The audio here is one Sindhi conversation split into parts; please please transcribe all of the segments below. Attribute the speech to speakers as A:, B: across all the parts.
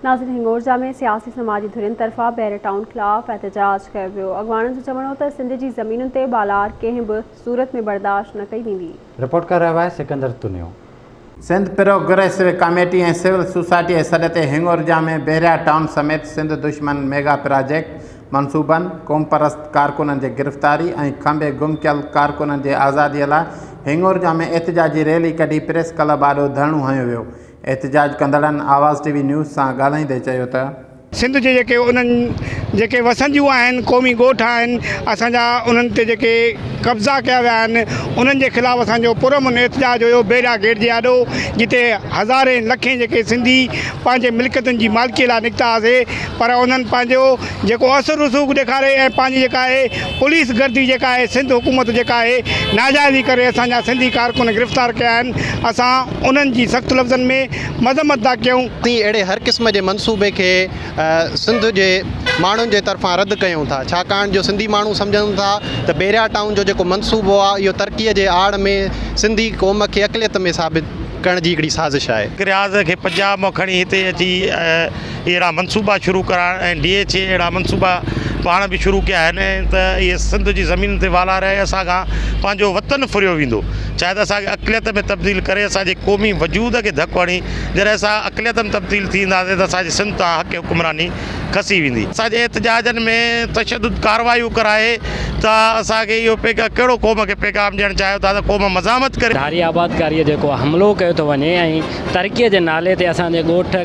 A: ناظرين هنڱورجا ۾ سياسي سماجي ڌرين طرفان بحريا ٽائون خلاف احتجاج ڪيو ويو. اڳواڻن جو چوڻ هو ته سنڌ جي زمينن تي ٻالار ڪنهن به صورت ۾ برداشت نه ڪئي ويندي.
B: رپورٽ ڪري رهيو آهي Sikandar Tunio.
C: Sindh progressive committee ۽ civil society جي سڏ تي هنڱورجا ۾ بحريا ٽائون سميت سنڌ دشمن ميگا پراجيڪٽ منصوبن، قومپرست ڪارڪنن جي گرفتاري ۽ کنڀي گم ڪيل ڪارڪنن جي آزادي لاء هنڱورجا ۾ احتجاجي ريلي ڪڍي پريس ڪلب آڏو ڌرڻو هنيو ويو. احتجاج ڪندڙن آواز ٽي وي نيوز سان ڳالهائيندي چيو ته.
D: سنڌ جي جيڪي انهن جيڪي وسنديون آهن قومي ڳوٺ آهن اسان جا انهن تي جيڪي قبضا ڪيا ويا آهن انهن جي خلاف اسان جو پرامن احتجاج هيو بيرا گيٽ جي آڏو جتي هزارين لکين جيڪي سنڌي پنهنجي ملڪيتن جي مالڪي لاء نڪتا هئاسي پر انهن پنهنجو جيڪو اثر رسوخ ڏيکاري ۽ پنهنجي جيڪا آهي پوليس گردي جيڪا آهي سنڌ حڪومت جيڪا آهي ناجائزي ڪري اسان جا سنڌي ڪارڪن گرفتار ڪيا آهن اسان انهن جي سخت لفظن ۾ مذمت ٿا ڪيون.
E: اسين اهڙي هر قسم جي منصوبي کي سنڌ جي ماڻهن جي طرفان رد ڪيون ٿا ڇاڪاڻ جو سنڌي ماڻهو سمجهن ٿا ته بحريا ٽائون جو جيڪو منصوبو آهي اهو ترقي جي آڙ ۾ سنڌي قوم کي اقليت ۾ ثابت ڪرڻ جي هڪڙي سازش آهي.
F: رياض کي پنجاب مان کڻي هتي اچي اهڙا منصوبا شروع ڪرائڻ ۽ ڊي ايڇ اي اهڙا منصوبا پاڻ به شروع ڪيا آهن ته اهي سنڌ جي زمين تي والاري اسان کان پنهنجو وطن ڦريو ويندو چاهي ته اسان کي اقليت ۾ تبديل ڪري اسان جي قومي وجود کي ڌڪ هڻي جڏهن اسان اقليت ۾ تبديل ٿي وينداسين ته اسان جي سنڌ تان حق حڪمراني کسي ويندي. اسان جي احتجاجن ۾ تشدد ڪاروايون ڪرائي ته اسان کي اهو پيغام ڪهڙو قوم کي پيغام ڏيڻ چاهيو ٿا ته قوم مزاحمت ڪري.
G: ڌاري آبادڪاريء جيڪو حملو ڪيو ٿو وڃي ۽ ترقيء جي نالي تي اسان جي ڳوٺ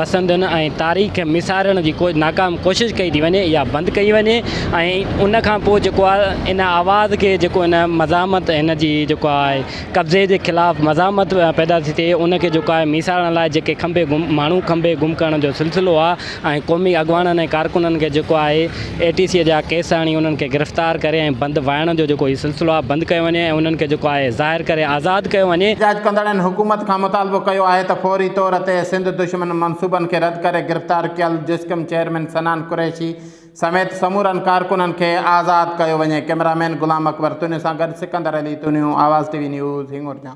G: وسندين ۽ تاريخ ميسارڻ جي ناڪام ڪوشش ڪئي ٿي وڃي اها بند ڪئي وڃي ۽ ان کان پوء جيڪو آهي ان آواز کي جيڪو ان مزاحمت هن جي جيڪو آهي قبضي جي خلاف مزاحمت پيدا ٿي ٿئي ان کي جيڪو آهي ميسارڻ لاء جيڪي کنڀي گم ماڻهو کنڀي گم ڪرڻ جو سلسلو آهي ۽ قومي اڳواڻن ۽ ڪارڪنن کي جيڪو آهي اي ٽي سي جا ڪيس هڻي انهن کي گرفتار ڪري ۽ بند وائڻ جو جيڪو هي سلسلو آهي بند ڪيو وڃي ۽ انهن کي جيڪو آهي ظاهر ڪري آزاد ڪيو وڃي.
C: احتجاج ڪندڙن حڪومت کان مطالبو ڪيو آهي ته فوري طور تي سنڌ دشمن منصوبن کي رد ڪري گرفتار ڪيل جسقم چيئرمين صنعان قريشي سميت سمورن ڪارڪنن کي آزاد ڪيو وڃي، ڪئميرا مين غلام اڪبر تونيو سان گڏ Sikandar Ali Tunio, Awaz T V news, Hingorja.